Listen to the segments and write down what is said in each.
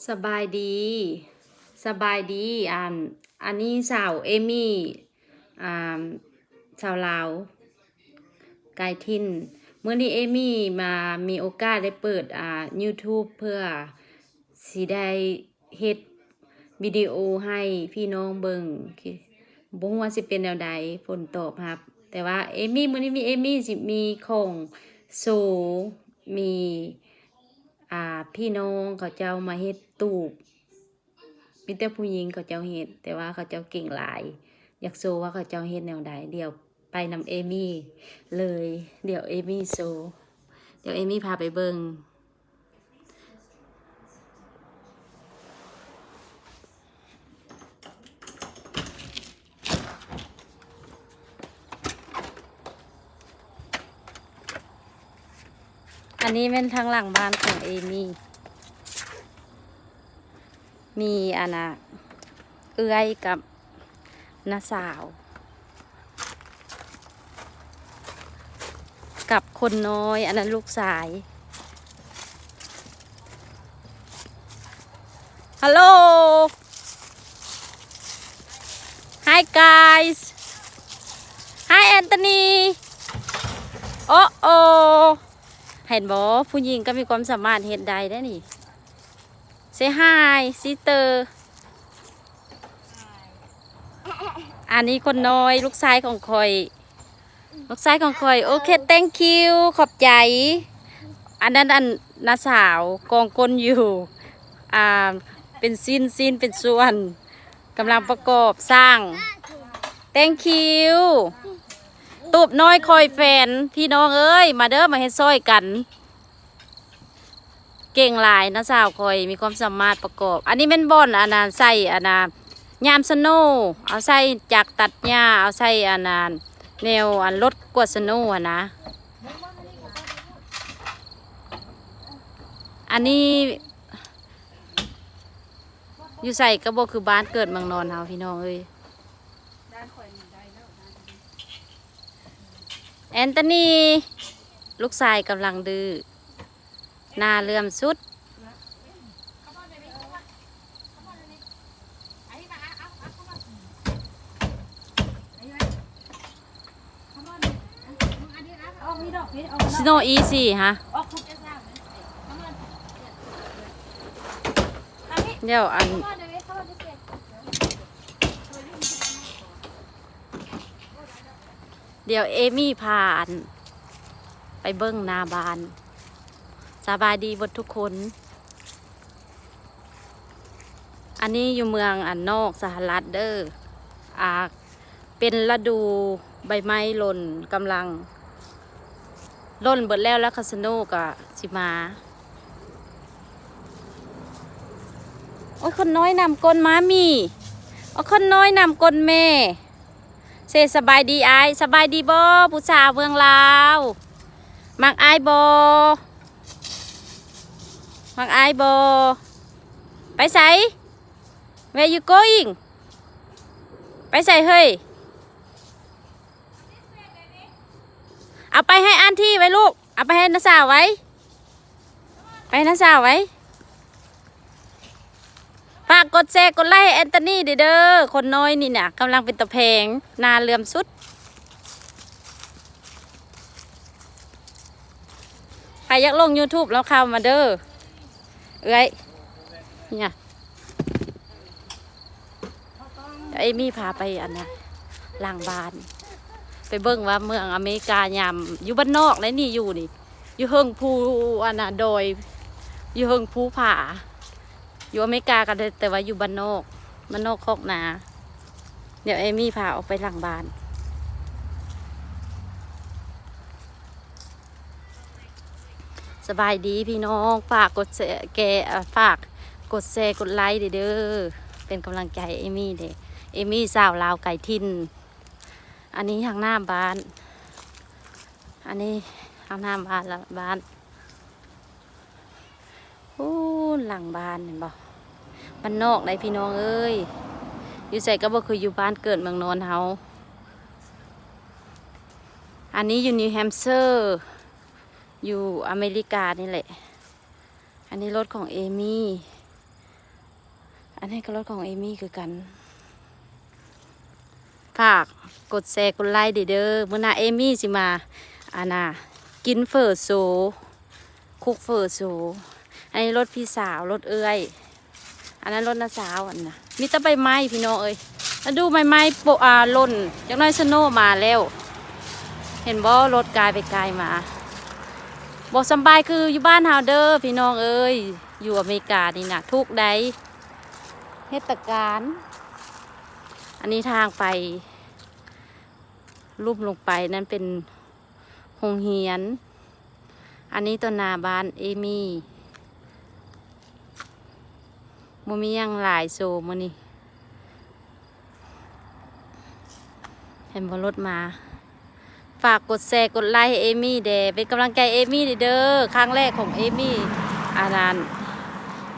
ສະບາຍດີ ສະບາຍດີ ອັນ ອັນນີ້ສາວເອມີ່ ອ່າ ຊາວລາວ ກາຍຖິ່ນ. ມື້ນີ້ເອມີ່ມາມີໂອກາດໄດ້ເປີດ ອ່າ ຢູທູບ ເພື່ອຊິໄດ້ເຮັດວິດີໂອໃຫ້ພີ່ນ້ອງເບິ່ງ. ບໍ່ຮູ້ວ່າຊິເປັນແນວໃດຜົນຕອບຮັບ, ແຕ່ວ່າເອມີ່ ມື້ນີ້ມີເອມີ່ ຊິມີຂອງໂຊ ມີ ອ່າ ພີ່ນ້ອງເຂົາເຈົ້າມາເຮັດຕູບ ມີແຕ່ຜູ້ຍິງເຂົາເຈົ້າເຮັດ, ແຕ່ວ່າເຂົາເຈົ້າເກັ່ງຫຼາຍ, ຢາກໂຊວ່າເຂົາເຈົ້າເຮັດແນວໃດ. ດຽວໄປນຳເອມີ່ເລີຍ, ດຽວເອມີ່ໂຊ, ດຽວເອມີ່ພາໄປເບິ່ງ. ອັນນີ້ແມ່ນທາງຫຼັງບ້ານຂອງເອມີ່ ມີອັນນ່າ ເອື້ອຍກັບນ້າສາວ ກັບຄົນນ້ອຍ ອັນນັ້ນລູກຊາຍ. Hello. Hi guys. Hi Anthony. ໂອ້ໂອ້ ເຫັນບໍ່? ຜູ້ຍິງກໍມີຄວາມສາມາດເຮັດໄດ້ເດ້ນີ້. Say hi sister. ອັນນີ້ຄົນນ້ອຍ ລູກຊາຍຂອງຂ້ອຍ ລູກຊາຍຂອງຂ້ອຍ. ໂອເຄ thank you ຂອບໃຈ. ອັນນັ້ນ ອັນ ນ້າສາວກອງກົ້ນຢູ່ ອ່າ ເປັນຊິ້ນ ຊິ້ນເປັນສ່ວນ ກຳລັງປະກອບສ້າງ. Thank you. ຕູບນ້ອຍຄອຍແຟນ ພີ່ນ້ອງເອີຍ ມາເດີ ມາເຮັດຊ່ອຍກັນ. ເກັ່ງຫຼາຍ ນ້າສາວຂ້ອຍມີຄວາມສາມາດປະກອບ. ອັນນີ້ແມ່ນບ່ອນ ອັນນ່າ ໃສ່ ອັນນ່າ ຍາມສະໂນ ເອົາໃສ່ຈັກຕັດຫຍ້າ ເອົາໃສ່ ອັນນ່າ ແນວ ອັນ ລົດກວດສະໂນຫັ້ນນະ. ອັນນີ້ຢູ່ໃສກໍບໍ່ຄືບ້ານເກີດເມືອງນອນເຮົາ ພີ່ນ້ອງເອີຍ. Anthony ລູກຊາຍກຳລັງດື້ ໜ້າເຫຼື້ອມສຸດ. ສະໂນອີຊີຮະ ດຽວອັນ ດຽວເອມີ່ພາ ອັນ ໄປເບິ່ງໜ້າບ້ານ. ສະບາຍດີເບິດທຸກຄົນ. ອັນນີ້ຢູ່ເມືອງ ອັນ ນອກສະຫະລັດເດີ. ອ່າ ເປັນລະດູໃບໄມ້ຫຼົ່ນ ກຳລັງຫຼົ່ນເບິດແລ້ວ ແລ້ວຄາສະໂນກະຊິມາ. ໂອ້ຍ ຄົນນ້ອຍນຳກົ້ນມາມີ. ໂອ້ຍ ຄົນນ້ອຍນຳກົ້ນແມ່. ເຊສະບາຍດີອ້າຍ. ສະບາຍດີບໍ່ ຜູ້ສາວເມືອງລາວ? ມັກອ້າຍບໍ່? ມັກອ້າຍບໍ່? ໄປໃສ? Where you going? ໄປໃສເຮີ້ຍ? ເອົາໄປໃຫ້ອານທີໄວ້ລູກ. ເອົາໄປໃຫ້ນ້າສາວໄວ້. ໄປໃຫ້ນ້າສາວໄວ້. ຝາກກົດແຊກົດໄລ້ແອນໂທນີເດີ. ຄົນນ້ອຍນີ້ນະ ກຳລັງເປັນຕາແພງ ໜ້າເຫຼື້ອມສຸດ. ໃຜຢາກລົງຢູທູບລອງເຂົ້າມາເດີ ເອື້ອຍ. ເອີຍ ມີພາໄປອັນນະ ຫຼັງບ້ານ ໄປເບິ່ງວ່າເມືອງອາເມລິກາຍາມ ຢູ່ບ້ານນອກໄດ໋ນີ້ ຢູ່ນີ້ ຢູ່ເທິງພູອັນນະ ດອຍ ຢູ່ເທິງພູຜາ. ຢູ່ອາເມລິກາກໍໄດ້ ແຕ່ວ່າຢູ່ບ້ານນອກ ບ້ານນອກຄອກນາ. ດຽວເອມີພາອອກໄປຫຼັງບ້ານ. ສະບາຍດີພີ່ນ້ອງ ຝາກກົດແຊ ແກ ເອີ ຝາກກົດແຊກົດໄລ້ເດີ ເປັນກຳລັງໃຈເອມີເດ້ ເອມີສາວລາວໄກຖິ່ນ. ອັນນີ້ທາງໜ້າບ້ານ ອັນນີ້ທາງໜ້າບ້ານ ລະບ້ານ. ໂອ້ ຫຼັງບ້ານເຫັນບໍ່ ບ້ານນອກໄດ໋ພີ່ນ້ອງເອີຍ ຢູ່ໃສກໍບໍ່ຄືຢູ່ບ້ານເກີດເມືອງນອນເຮົາ. ອັນນີ້ຢູ່ນິວແຮມເຊີ ຢູ່ອາເມລິການີ້ແຫຼະ. ອັນນີ້ລົດຂອງເອມີ ອັນນີ້ກໍລົດຂອງເອມີຄືກັນ. ຝາກກົດແຊກົດໄລເດີ. ມື້ໜ້າເອມີຊິມາ ອັນນ່າ ກິນເຝີໂຊ ຄຸກເຝີໂຊ. ອັນນີ້ລົດພີ່ສາວ ລົດເອື້ອຍ. ອັນນັ້ນລົດນ້າສາວ. ອັນນະ ມີແຕ່ໃບໄມ້ພີ່ນ້ອງເອີຍ. ລະດູໃບໄມ້ໂປະ ອ່າ ຫຼົ່ນ. ຈັກໜ້ອຍສະໂນມາແລ້ວ. ເຫັນບໍ່? ລົດກາຍໄປກາຍມາ. ບໍ່ສຳບາຍຄືຢູ່ບ້ານເຮົາເດີພີ່ນ້ອງເອີຍ. ຢູ່ອາເມລິການີ້ນະ ທຸກໃດເຮັດຕະການ. ອັນນີ້ທາງໄປ ລຸ່ມລົງໄປນັ້ນເປັນໂຮງຮຽນ. ອັນນີ້ຕໍ່ໜ້າບ້ານເອມີ. ບໍ່ມີຫຍັງຫຼາຍໂຊມື້ນີ້. ເຫັນບໍ່? ລົດມາ. ຝາກກົດແຊກົດໄລໃຫ້ເອມີແດ່ ເປັນກຳລັງໃຈເອມີແດ່ເດີ. ຄັ້ງແລກຂອງເອມີ ອັນນັ້ນ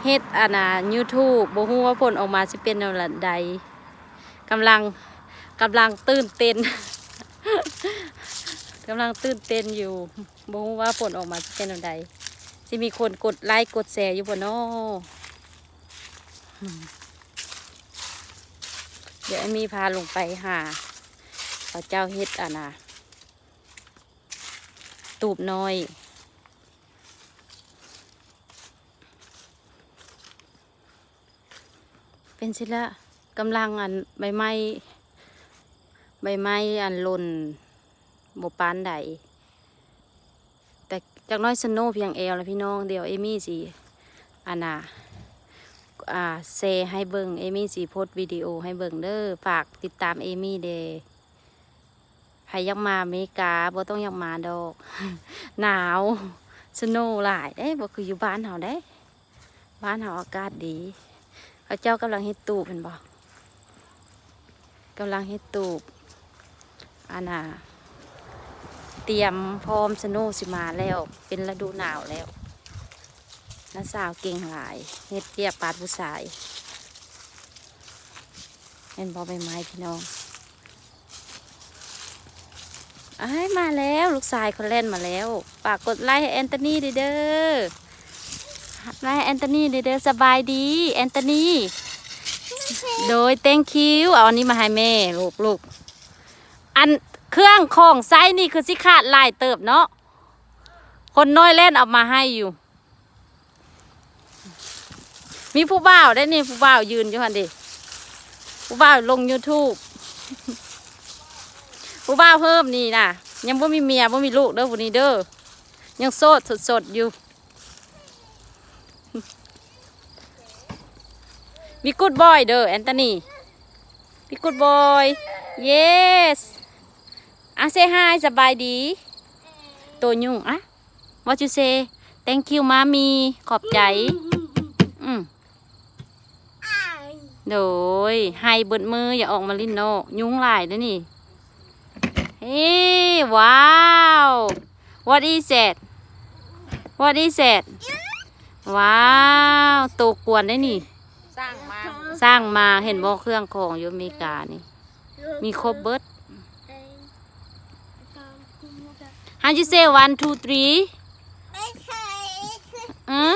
ເຮັດ ອັນນ່າ YouTube ບໍ່ຮູ້ວ່າຜົນອອກມາຊິເປັນແນວໃດ. ກຳລັງ ກຳລັງຕື່ນເຕັ້ນ ກຳລັງຕື່ນເຕັ້ນຢູ່. ບໍ່ຮູ້ວ່າຜົນອອກມາຊິເປັນແນວໃດ ຊິມີຄົນກົດໄລກົດແຊຢູ່ບໍ່ນໍ? ດຽວເອມີພາລົງໄປຫາເຂົາເຈົ້າເຮັດ ອັນນ່າ ຕູບນ້ອຍ. ເປັນຊີ້ລະ ກຳລັງ ອັນ ໃບໄມ້ ໃບໄມ້ ອັນ ຫຼົ່ນບໍ່ປານໃດ ແຕ່ຈັກໜ້ອຍສະໂນພຽງແອວລະພີ່ນ້ອງ. ດຽວເອມີຊິ ອັນນ່າ ອ່າ ແຊໃຫ້ເບິ່ງ ເອມີຊິໂພສວິດີໂອໃຫ້ເບິ່ງເດີ. ຝາກຕິດຕາມເອມີແດ່. ໃຜຢາກມາອາເມລິກາ ບໍ່ຕ້ອງຢາກມາດອກ ໜາວ ສະໂນຫຼາຍເດ້. ບໍ່ຄືຢູ່ບ້ານເຮົາເດ້ ບ້ານເຮົາອາກາດດີ. ເຂົາເຈົ້າກຳລັງເຮັດຕູບ ເຫັນບໍ່? ກຳລັງເຮັດຕູບ ອັນນ່າ ຕຽມພ້ອມ ສະໂນຊິມາແລ້ວ ເປັນລະດູໜາວແລ້ວ. ນ້າສາວເກັ່ງຫຼາຍ ເຮັດວຽກປານຜູ້ຊາຍ. ແມ່ນບໍ່ໃບໄມ້ພີ່ນ້ອງ? ອ້າຍ ມາແລ້ວ ລູກຊາຍຂ້ອຍແລ່ນມາແລ້ວ. ຝາກກົດໄລໃຫ້ແອນໂທນີເດີ ໄລໃຫ້ແອນໂທນີເດີ. ສະບາຍດີແອນໂທນີ. ໂດຍ thank you. ເອົາອັນນີ້ມາໃຫ້ແມ່ລູກ ລູກ. ອັນເຄື່ອງຂອງໃຊ້ນີ້ຄືຊິຂາດຫຼາຍເຕີບເນາະ. ຄົນນ້ອຍແລ່ນເອົາມາໃຫ້ຢູ່. ມີຜູ້ບ່າວໄດ້ນີ້ ຜູ້ບ່າວຢືນຢູ່ຫັ້ນເດ ຜູ້ບ່າວລົງ YouTube. ຜູ້ບ່າວເຮີບນີ້ນະ ຍັງບໍ່ມີເມຍ ບໍ່ມີລູກເດີຜູ້ນີ້ເດີ ຍັງໂສດສົດໆຢູ່. Be good boy ເດີແອນໂທນີ. Be good boy. Yes. ອາ say hi ສະບາຍດີ. ໂຕຫຍຸ້ງອະ. What you say? Thank you mommy. ຂອບໃຈ. ອືມ ໂດຍ ໄຫ້ເບິດມື້ ຢ່າອອກມາຫຼິ້ນນອກ ຍຸງຫຼາຍເດ້ນີ້. ເອີ ວ້າວ What is that? What is that? ວ້າວ ໂຕກວນໄດ້ນີ້. ສ້າງມາ ສ້າງມາ. ເຫັນບໍ່ ເຄື່ອງຂອງຢູ່ອາເມລິການີ້ ມີຄົບເບິດ. How you say one, two, three? Huh?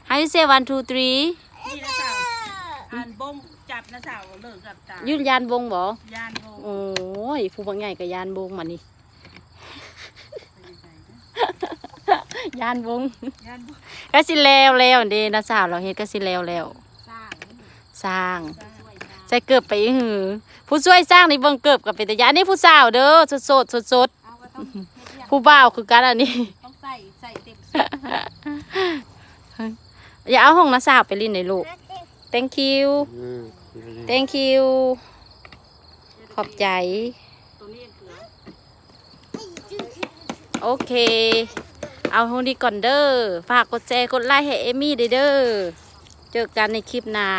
How you say one, two, three? ນີ້ນະສາວ ອັນບົ້ງຈັບນະສາວເລີກກັບຕາ ຢູ່ຢ້ານບົ້ງບໍ່? ຢ້ານບົ້ງ. ໂອ້ຍ ຜູ້ບັກໃຫຍ່ກໍຢ້ານບົ້ງ ມານີ້ ຢ້ານບົ້ງ. ຢ້ານບົ້ງ ກະຊິແລ້ວແລ້ວເດ້ ນ້າສາວລາວເຮັດກະຊິແລ້ວແລ້ວ. ສ້າງ ສ້າງ ໃສ່ເກີບໄປອີກຫື. ຜູ້ຊ່ວຍສ້າງນີ້ເບິ່ງເກີບກໍເປັນຕາຢ້ານ. ອັນນີ້ຜູ້ສາວເດີ ສົດໆ ສົດໆ. ເອົາ ກໍຕ້ອງເຮັດວຽກ ຜູ້ບ່າວຄືກັນອັນນີ້ ຕ້ອງໃສ່ ໃສ່ເຕັມສຸດ. ຢ່າເອົາຂອງນ້າສາວໄປຫຼິ້ນເດ້ລູກ. Thank you. ອືມ Thank you. ຂອບໃຈ. ໂອເຄ ເອົາເທົ່ານີ້ກ່ອນເດີ. ຝາກກົດແຊ ກົດໄລໃຫ້ເອມີເດີ. ເຈີກັນໃນຄລິບໜ້າ.